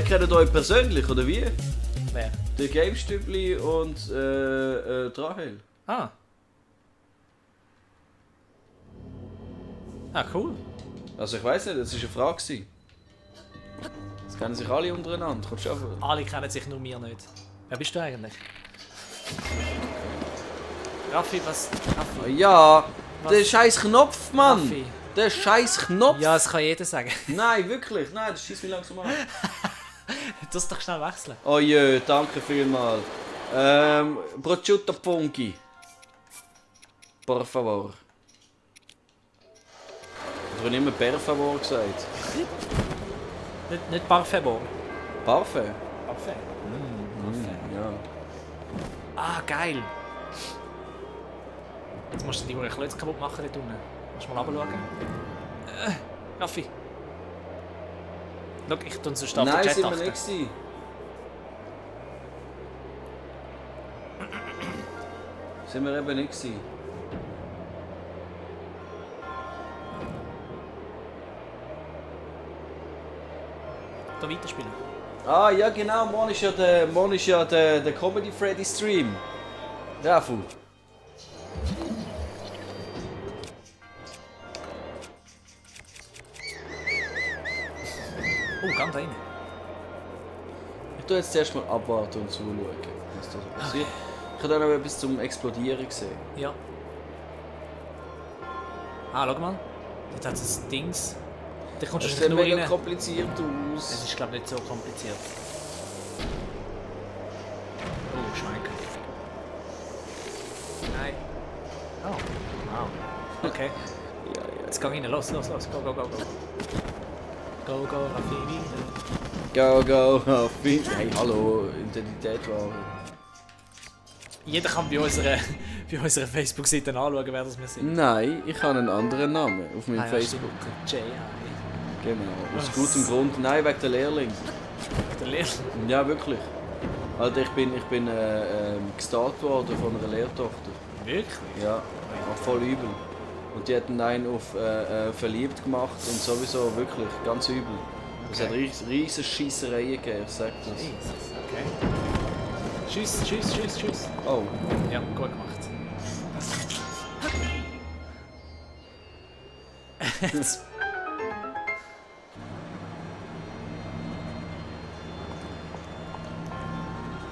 kennt euch persönlich, oder wie? Wer? Der Gamestübli und Rahel. Ah, cool. Also ich weiß nicht, das war eine Frage gewesen. Das kennen sich alle untereinander. Kommst du schon? Alle kennen sich, nur mir nicht. Wer bist du eigentlich? Raffi, was? Raffi? Ja, Was? der scheiß Knopf, Mann! Raffi. Der scheiß Knopf! Ja, das kann jeder sagen. Nein, wirklich, nein, das schießt mich langsam an. Du musst doch schnell wechseln. Oh je, danke vielmals. Prosciutto Fungi. Por favor. Ich habe immer per favor gesagt. Nicht Parfait, bon. Parfait? Parfait. Ja. Ah, geil. Jetzt musst du die Klötze kaputt machen dort unten. Musst du mal runterschauen. Raffi. Schau, ich tue sonst auf den Nein, Chat sind wir achten. nicht gewesen. Sind wir eben nicht gewesen. Da weiterspielen. Ah ja genau, morgen ist ja der Comedy Freddy Stream. Rafu. Oh, ganz rein. Ich tue jetzt zuerst mal abwarten und zuschauen, was da so passiert. Ich habe dann noch etwas zum Explodieren gesehen. Ja. Ah, schau mal. Jetzt hat es ein Dings. Da kommst Das du sieht nur mega rein. kompliziert Es aus. ist, glaube ich, nicht so kompliziert. Oh, Schweig. Nein. Oh. Wow. Okay. Ja, ja. Jetzt geh rein. Los. Go. Go, Raffi. Go, Raffi. Hey, hallo, Identität war. Jeder kann bei unserer Facebook-Seite anschauen, wer das wir sind. Nein, ich habe einen anderen Namen auf meinem Ah, ja, Facebook. stimmt. J.I. Genau, aus Was? gutem Grund. Nein, wegen der Lehrling. Der Lehrer. Ja, wirklich. Alter, ich bin gestalkt worden von einer Lehrtochter. Wirklich? Ja, auch voll übel. Und die hatten einen auf verliebt gemacht und sowieso wirklich ganz übel. Es hat Okay. riesige Schiessereien gegeben, ich sag das. Jesus, okay. Tschüss. Oh, Ja, gut gemacht. Jetzt.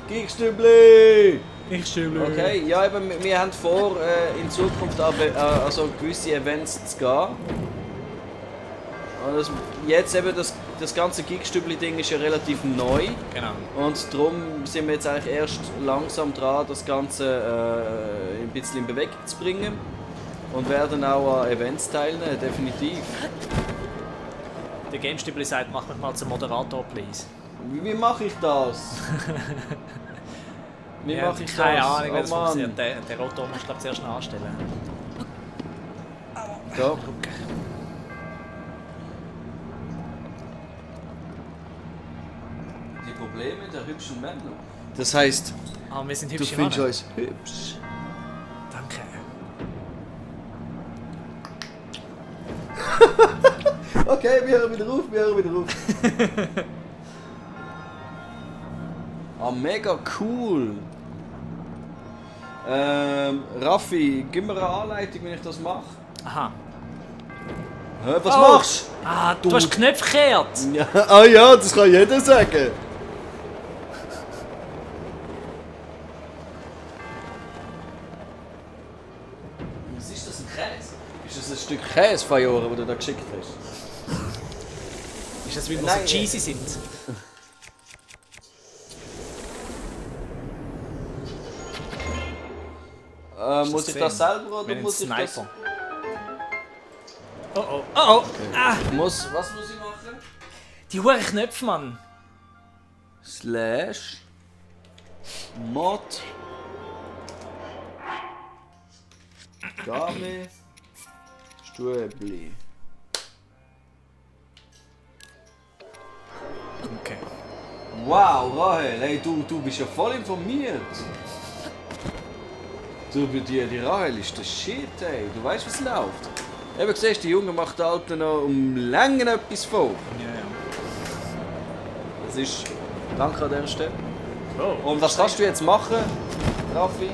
Geekstübli! Ich stimme. Okay, ja, eben, wir haben vor, in Zukunft also gewisse Events zu gehen. Und jetzt eben das ganze Geekstübli-Ding ist ja relativ neu. Genau. Und darum sind wir jetzt eigentlich erst langsam dran, das Ganze ein bisschen in Bewegung zu bringen. Und werden auch an Events teilnehmen, definitiv. Der Gamestübli sagt, mach mich mal zum Moderator, please. Wie mache ich das? Wie Ja, mache ich das? keine Ahnung, wie das Oh Mann. funktioniert. Der Rotor musst du, glaube ich, zuerst noch anstellen. So. Die Probleme der hübschen Männer. Das heisst, Ah, wir sind du hübsche findest Männer. uns hübsch. Danke. Okay, wir hören wieder auf. Ah, mega cool. Raffi, gib mir eine Anleitung, wenn ich das mache. Aha. Hä, was Oh. machst Ah, du hast Knöpfe gekehrt. du? Ja, ah ja, das kann jeder sagen. Was ist das, ein Käse? Ist das ein Stück Käse, Fajore, das du da geschickt hast? Ist das, weil wir Nein, so cheesy sind? Muss ich das selber oder Wir muss ich das... Sniper. Oh. Was muss ich machen? Die hohen Knöpfe, Mann. Slash Mod Game Stübli. Okay. Wow, Rahel, hey, du bist ja voll informiert. Die Rahel ist der Shit, ey. Du weißt, was läuft. Eben siehst, der Junge macht der Alten noch um Längen etwas vor. Ja. Das ist... Danke an der Stelle. Oh, Und was kannst du jetzt machen, Raffi?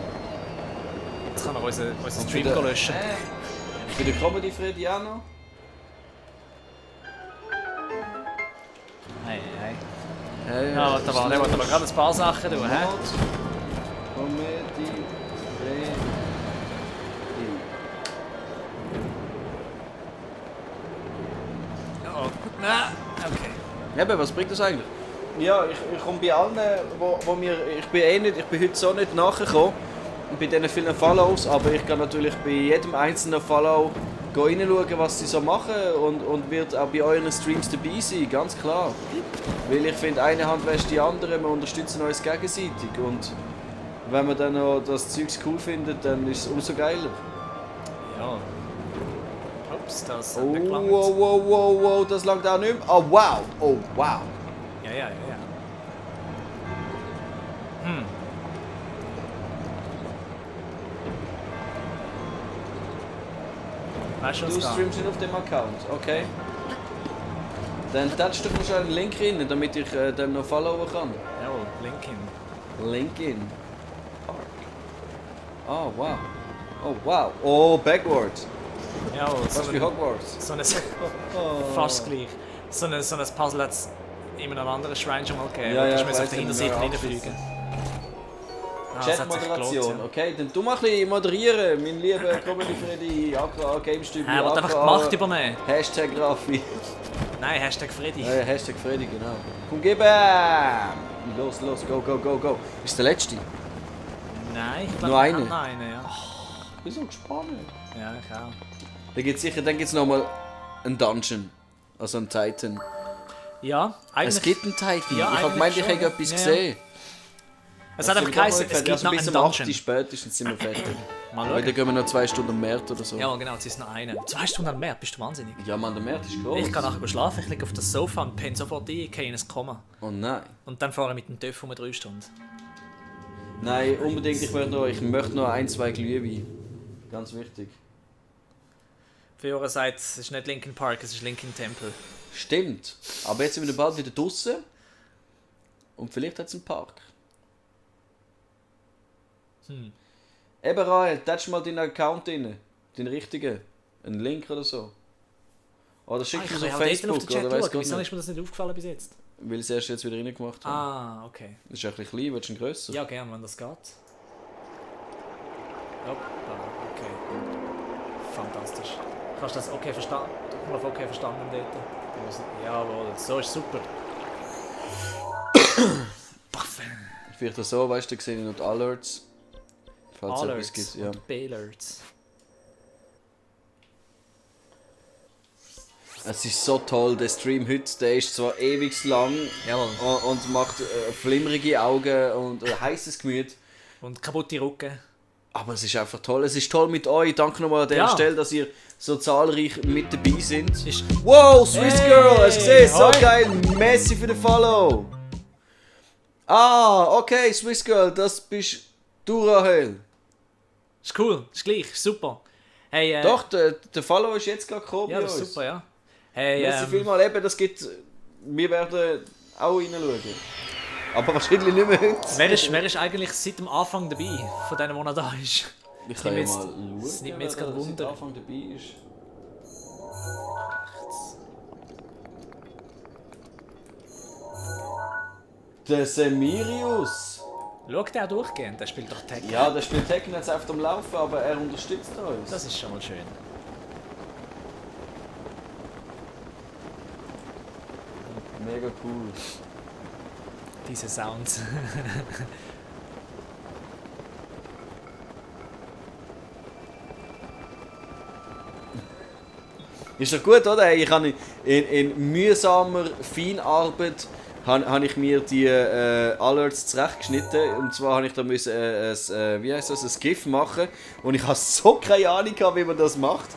jetzt kann er unseren Stream löschen. Für den Comedy Freddy auch noch? Hey, hey. Hey, Ja, warte mal, ich wollte aber gerade ein paar Sachen tun, hä? Comedy Freddy. Oh, nein, okay. Eben, was bringt das eigentlich? Ja, ich komme bei allen, wo mir... Ich bin heute so nicht nachgekommen, bei diesen vielen Follows, aber ich kann natürlich bei jedem einzelnen Follow reinschauen, was sie so machen und wird auch bei euren Streams dabei sein, ganz klar. Weil ich finde, eine Hand wäscht die andere, wir unterstützen uns gegenseitig und wenn man dann noch das Zeugs cool findet, dann ist es umso geiler. Ja. Ups, das hat Oh, nicht gelangt. wow, das langt auch nicht mehr. Oh wow, oh wow. Ja. Hm. Weißt du, Du was da? streamst nicht auf dem Account, okay? Dann touchst du mir schon einen Link rein, damit ich dem noch followen kann. Jawohl, Linkin. LinkedIn. Park. Oh wow. Oh wow. Oh, Backwards. Jawohl, Was wie Hogwarts. so ein Oh. fast gleich. So ein Puzzle hat es in einem anderen Schrein schon mal gegeben. Ja, Da ich musst du auf weiss, der ich Hinterseite habe mir reinfliegen. Ah, das hat sich Chatmoderation, gelohnt, ja. okay? Dann du mach ein bisschen moderieren, mein lieber Comedy Freddy, aka GameStube, Er wird einfach die Macht übernehmen. Hashtag Raffi. Nein, Hashtag Freddy. Hashtag Freddy, genau. Komm, gib Los, go. Ist der letzte? Nein, ich Nur glaube, eine? ich habe eine, ja. Ich bin so gespannt. Ja, ich auch. Dann gibt's nochmal einen Dungeon. Also einen Titan. Ja, eigentlich... Es gibt einen Titan. Ja, ich habe eigentlich gemeint, ich schon, hätte etwas ja. gesehen. Es hat einfach geheißen, es gibt noch bis einen um 8 Uhr Dungeon. spätestens sind wir fertig. Mal Weil dann schauen. gehen wir noch 2 Stunden am März oder so. Ja, genau, es ist noch eine. 2 Stunden mehr, bist du wahnsinnig. Ja, Mann, der März ist groß. Ich kann nachher schlafen, ich liege auf das Sofa und penne sofort ein, gehe in ein Komma. Oh nein. Und dann fahre ich mit dem TÜV um 3 Stunden. Nein, unbedingt. Ich möchte noch 1, 2 Glühwein. Ganz wichtig. Fiora sagt, es ist nicht Linkin Park, es ist Linkin Temple. Stimmt. Aber jetzt sind wir bald wieder draußen. Und vielleicht hat es einen Park. Eben, Rahel, touch mal deinen Account rein. Den richtigen. Einen Link oder so. Oder schick mir Ich so kann auf ja dort Facebook auf den Chat oder weiss schauen. Gott Wieso nicht. ist mir das nicht aufgefallen bis jetzt? Weil ich es erst jetzt wieder reingemacht habe. Ah, okay. Das ist ein bisschen klein, willst du ihn grösser? Ja, gerne, wenn das geht. Hoppa, okay. Fantastisch. Kannst du das okay verstanden? Drück mal auf okay verstanden dort. Jawohl, so ist super. Parfait. Vielleicht so, weißt du, da sehe ich noch die Alerts. Falls es etwas Alerts gibt, ja. und B-Alerts. Es ist so toll, der Stream heute, der ist zwar ewig lang Jawohl. und macht flimmerige Augen und heißes Gemüt. Und kaputte Rücken. Aber es ist einfach toll. Es ist toll mit euch. Danke nochmal an dieser Ja. Stelle, dass ihr so zahlreich mit dabei sind. Ist Wow, Swiss Hey, Girl, hast du gesehen? So hoi. geil. Messi für den Follow. Ah, okay, Swiss Girl, das bist du, Rahel. ist cool, ist gleich, ist super. Hey, Doch, der Follow ist jetzt gerade gekommen ja, bei das ist uns. super, ja. Hey, Merci vielmals. Eben, das gibt... Wir werden auch reinschauen. Aber wahrscheinlich nicht mehr heute. wer ist eigentlich seit dem Anfang dabei, von denen, wo er da ist? Ich Das kann ja nimmt mal mir schauen, das nimmt mir jetzt wer gerade da seit Wunder. Anfang dabei ist. Der Semirius. Schau der durchgehend, der spielt doch Tekken. Ja, der spielt Tekken jetzt auf dem Laufen, aber er unterstützt uns. Das ist schon mal schön. Mega cool. Diese Sounds. Ist doch gut, oder? Hey, ich habe in mühsamer Feinarbeit habe ich mir die Alerts zurechtgeschnitten. Und zwar habe ich da müssen, wie heißt das, ein GIF machen. Und ich habe so keine Ahnung gehabt, wie man das macht.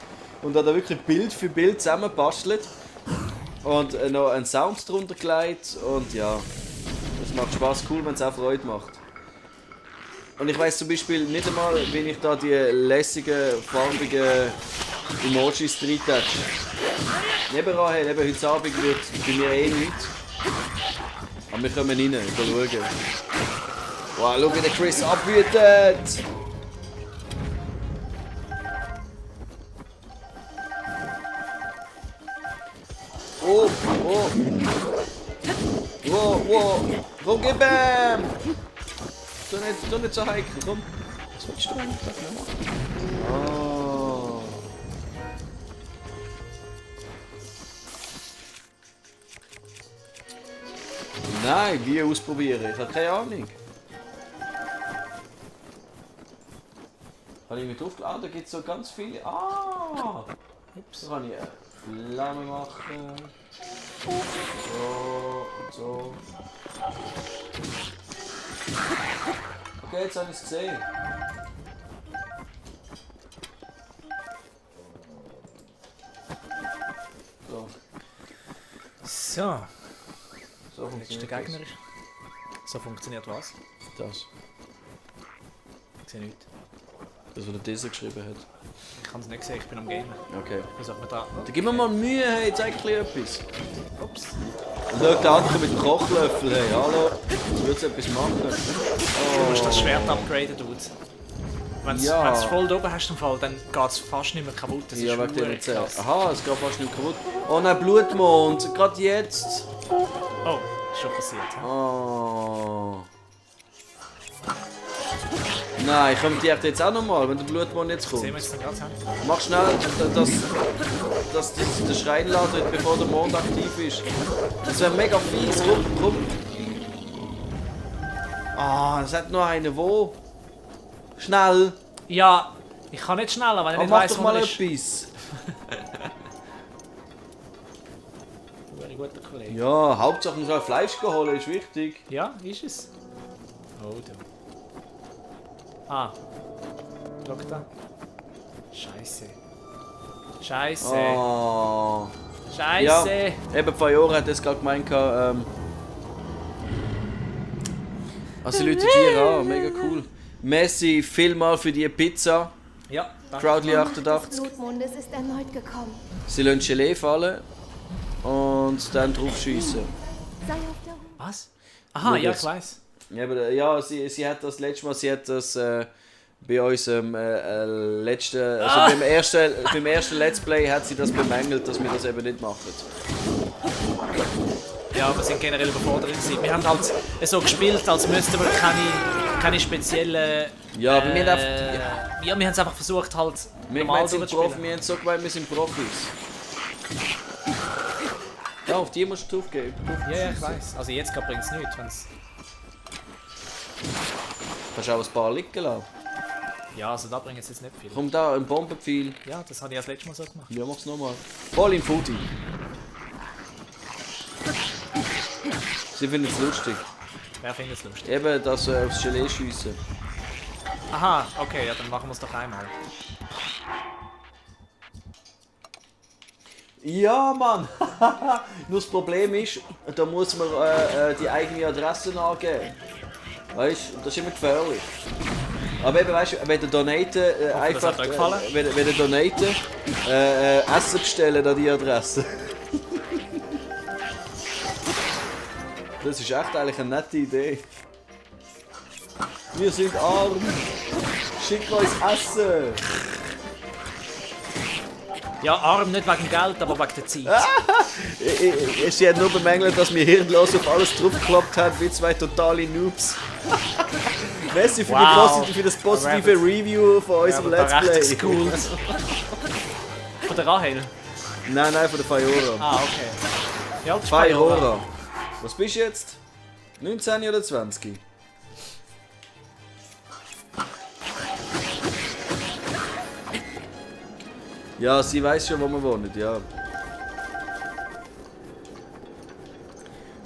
Und habe da wirklich Bild für Bild zusammengebastelt. Und noch einen Sound drunter gelegt. Und ja, es macht Spaß, cool, wenn es auch Freude macht. Und ich weiss zum Beispiel nicht einmal, wie ich da die lässigen, farbigen Emojis reintatsche. Eben Rahel, eben heute Abend wird bei mir eh nichts. Aber wir kommen rein, schauen. Wow, schau wie der Chris abwütet! Oh, oh! Wow, wow! Komm, gib ihm! Tu nicht so heikel, komm! Was willst du eigentlich? Oh! Nein, wie ausprobieren? Ich habe keine Ahnung. Habe ich nicht aufgeladen? Da gibt es so ganz viele. Ah! Ups. Da kann ich eine Flamme machen. So und so. Okay, jetzt habe ich es gesehen. So. So. So Letzter funktioniert Gegner ist. So funktioniert was? das. Ich sehe nichts. Das, was der Dieser geschrieben hat. Ich kann es nicht sehen, ich bin am Gamen. Okay. Wie soll man da? Dann gib mir mal Mühe, hey, zeig ein bisschen etwas. Ups. Und schau den anderen mit dem Kochlöffel, hey, hallo. Du würdest etwas machen. Du musst das Schwert upgraden, Dude. Wenn du Ja. es voll da oben hast, dann geht es fast nicht mehr kaputt. Das Ja, ist wegen dem verdammt Erzähl. krass. Aha, es geht fast nicht kaputt. Oh nein, Blutmond, gerade jetzt. Oh, ist schon passiert. Ja? Oh. Nein, kommt die echt jetzt auch nochmal, wenn der Blutmond jetzt kommt? Sehen wir es dann gerade an? Mach schnell, dass der Schrein ladet, bevor der Mond aktiv ist. Das wäre mega fies. Komm. Ah, es hat noch einen. Wo? Schnell. Ja, ich kann nicht schneller, weil ich Aber nicht mach weiss, doch wo mal er ist. etwas. Du bist ein guter Kollege. Ja, Hauptsache man soll Fleisch holen, ist wichtig. Ja, ist es. Oh, du. Ah. Schau da. Scheiße. Scheiße. Oh. Scheiße. Ja, eben vor Jahren hat das gerade gemeint. Also die Leute hier an, mega cool. Messi, vielmal für die Pizza. Ja, danke. Crowdly Die Macht 88. des Blutmondes ist erneut gekommen. Sie lassen Gelee fallen und dann drauf schiessen. Sei auf der Hut. Was? Aha, Schau ja, jetzt. ich weiss. Ja, aber ja, sie hat das letzte Mal, sie hat das bei unserem letzten, also beim ersten Let's Play hat sie das bemängelt, dass wir das eben nicht machen. Ja, wir sind generell überfordert gewesen. Wir haben halt so gespielt, als müssten wir keine speziellen... Ja, aber wir haben einfach, ja, wir haben es einfach versucht halt wir normal sind durchzuspielen. Profi, wir haben so gemeint, wir sind Profis. Ja, auf die musst du draufgeben. Ja, ich weiss. Also jetzt bringt es nichts, wenn's... Kannst auch ein paar liegen lassen. Ja, also da bringt es jetzt nicht viel. Komm da, ein Bombenpfeil. Ja, das habe ich das letzte Mal so gemacht. Ja, mach's nochmal. Voll im Footy. Sie finden es lustig. Wer findet es lustig? Eben, dass aufs Gelee schiessen. Aha, okay, ja, dann machen wir es doch einmal. Ja, Mann! Nur das Problem ist, da muss man die eigene Adresse angeben. Weißt du, das ist immer gefährlich. Aber eben, weißt du, wenn du donaten, einfach. hat euch gefallen. Wenn du donaten, Essen bestellen an die Adresse. Das ist echt eigentlich eine nette Idee. Wir sind arm! Schick uns Essen! Ja, arm nicht wegen Geld, aber wegen der Zeit. Sie hat nur bemängelt, dass wir hirnlos auf alles draufgeklappt haben, wie zwei totale Noobs. Merci für, für das positive Review von unserem Let's Play. Cool. Von der Rahel? Nein, von der Fayora. Ah, okay. Ja, das Fayora. Was bist du jetzt? 19 oder 20? Ja, sie weiß schon, wo wir wohnen, ja.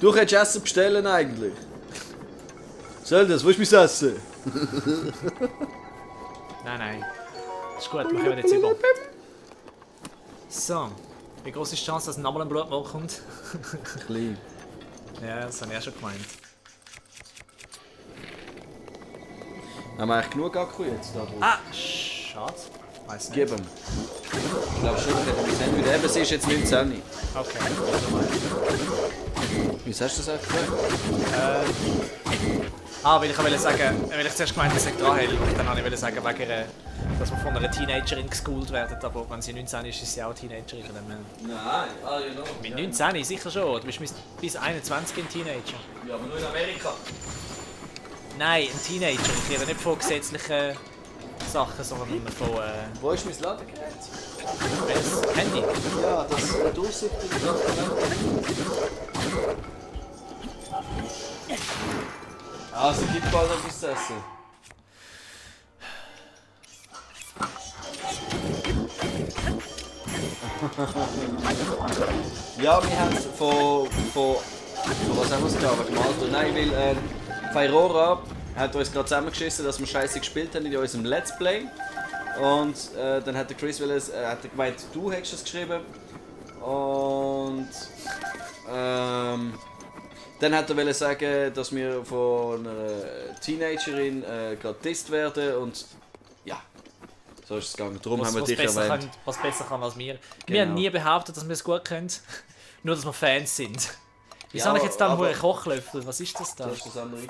Du kannst Essen bestellen eigentlich. Soll das? Wo ist mein Essen? Nein. Ist gut, wir kommen jetzt über. So. Wie groß ist die Chance, dass nochmal ein Blutmond kommt? Klein. Ja, das habe ich auch schon gemeint. Haben wir eigentlich genug Akku jetzt da drauf? Ah, schade. Weiss nicht. Gib ihm. Ich glaube schon, ich hätte mein Handy wieder. Eben, sie ist jetzt 19. Okay. Wieso hast du das gesagt? Weil ich wollte sagen, weil ich zuerst gemeint habe, es sei Rahel. Und dann wollte ich sagen, wegen dass wir von einer Teenagerin geschoolt werden. Aber wenn sie 19 ist, ist sie auch eine Teenagerin. Nein, you know. Mit 19 sicher schon. Du bist bis 21 ein Teenager. Ja, aber nur in Amerika. Nein, ein Teenager. Ich rede nicht von gesetzlichen Sachen, sondern von Wo ist mein Ladegerät? das Handy. Ja, das durchsichtige Also gibt bald etwas zu essen. Ja, wir haben von was haben wir es gehabt? Wegen dem Alter? Nein, weil Fairora hat uns gerade zusammengeschissen, dass wir scheiße gespielt haben in unserem Let's Play. Und dann hat der Chris hat gemeint, du hättest es geschrieben. Und dann hat er sagen, dass wir von einer Teenagerin gerade getestet werden. Und ja, so ist es gegangen. Darum haben wir dich erwähnt. Was besser kann als wir. Wir Genau. haben nie behauptet, dass wir es gut können. Nur, dass wir Fans sind. Wieso Ja, habe ich jetzt da aber- einen Kochlöffel? Was ist das da? Das ist das andere.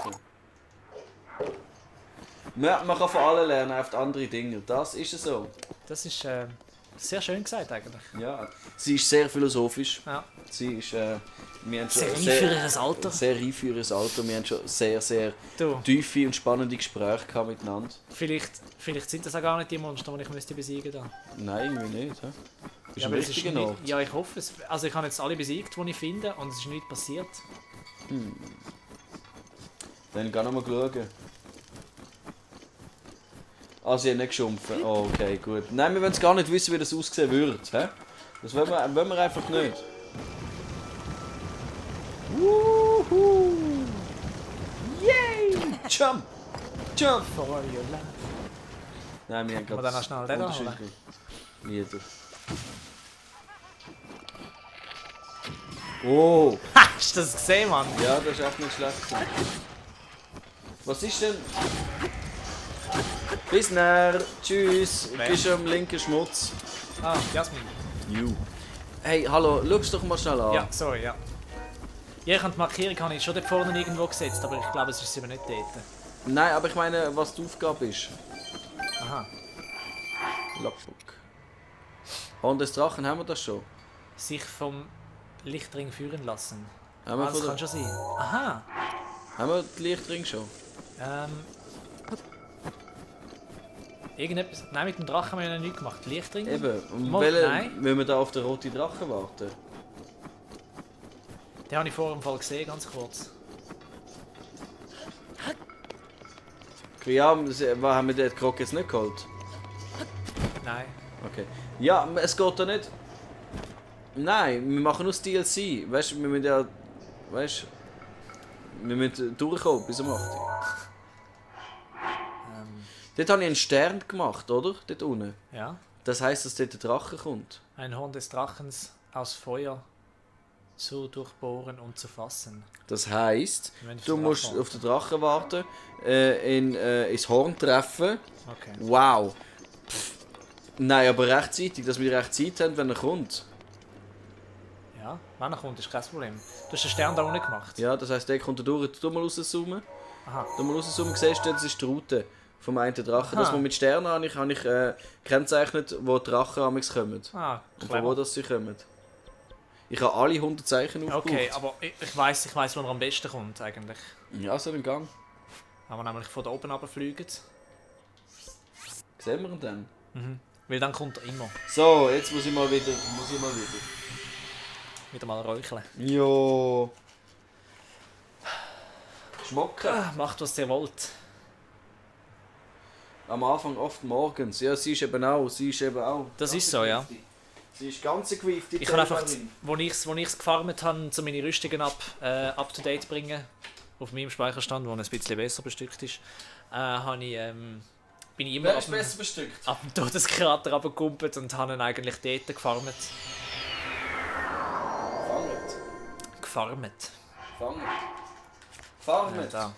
Man kann von allen lernen, auf andere Dinge. Das ist es so. Das ist sehr schön gesagt eigentlich. Ja. Sie ist sehr philosophisch. Ja. Sie ist, wir haben schon Sehr reif für ihr Alter. Sehr reif für ihr Alter. Wir haben schon sehr, sehr Du, tiefe und spannende Gespräche gehabt miteinander. vielleicht sind das auch gar nicht die Monster, die ich müsste besiegen müsste. Nein, irgendwie nicht. He? Bist Ja, am aber es ist richtigen nicht, Ort. ja, ich hoffe es. Also ich habe jetzt alle besiegt, die ich finde, und es ist nichts passiert. Dann gehen wir mal schauen. Ah, sie hat nicht geschumpfen. Oh, okay, gut. Nein, wir wollen gar nicht wissen, wie das aussehen würde. He? Das wollen wir einfach nicht. Woohoo! Yay! Jump! Jump! For your life. Nein, wir haben wir dann noch schnell den unterschiedliche Lieder. Oh! Ha! Hast du das gesehen, Mann? Ja, das ist echt nicht schlecht. Was ist denn? Bis näher. Tschüss. Du Wer? bist am linken Schmutz. Ah, Jasmin. You. Hey, hallo, schau doch mal schnell an. Ja, sorry, ja. Ja, ich habe die Markierung habe ich schon dort vorne irgendwo gesetzt, aber ich glaube, es ist immer nicht dort. Nein, aber ich meine, was die Aufgabe ist. Aha. Logbook. Horn des Drachen, haben wir das schon? Sich vom Lichtring führen lassen. Haben wir, Das von kann der, schon sein. Aha. haben wir die Lichtring schon? Irgendetwas. Nein, mit dem Drachen haben wir ja noch nichts gemacht. Lichtring? Eben. Und Mal, nein. wenn wir da auf den roten Drachen warten? Den habe ich vor dem Fall gesehen, ganz kurz. Ja, haben wir den Krog jetzt nicht geholt? Nein. Okay. Ja, es geht da nicht. Nein, wir machen nur das DLC. Weißt du, wir müssen ja. Weißt du, wir müssen durchkommen bis um 8 Uhr. Dort habe ich einen Stern gemacht, oder? Dort unten. Ja. Das heisst, dass dort der Drache kommt. Ein Horn des Drachens aus Feuer zu durchbohren und zu fassen. Das heisst, Wir müssen auf du den musst Drachen auf den Drachen warten, ins Horn treffen. Okay. Wow! Pff. Nein, aber rechtzeitig, dass wir recht Zeit haben, wenn er kommt. Ja, wenn er kommt, ist kein Problem. Du hast den Stern da unten gemacht. Ja, das heisst, der kommt da durch. Tu mal rauszoomen. Aha. Du mal rauszoomen, siehst du, das ist die Route vom einen Drachen. Aha. Das, was mit Sternen habe ich gekennzeichnet, wo die Drachen amigs kommen. Ah, Und von wo clever. das sie kommen. Ich habe alle 100 Zeichen aufgebucht. Okay, aber ich weiss, wo er am besten kommt eigentlich. Ja, so einen Gang. Wenn wir nämlich von da oben runterfliegen. Sehen wir ihn dann? Weil dann kommt er immer. So, jetzt muss ich mal wieder. Wieder mal räucheln. Jo. Schmocken. Macht, was ihr wollt. Am Anfang oft morgens. Ja, sie ist eben auch. Das ist so, ja. Sie ist ganz gewieft. Ich kann einfach, wo ich's gefarmt habe, zu meine Rüstungen up to date bringen, auf meinem Speicherstand, der ein bisschen besser bestückt ist, bin ich immer Wer ist besser bestückt? ab dem Todeskrater runtergekumpelt und habe ihn eigentlich dort gefarmt. Fanget. Gefarmt. Fanget. Ja, Farmet. da.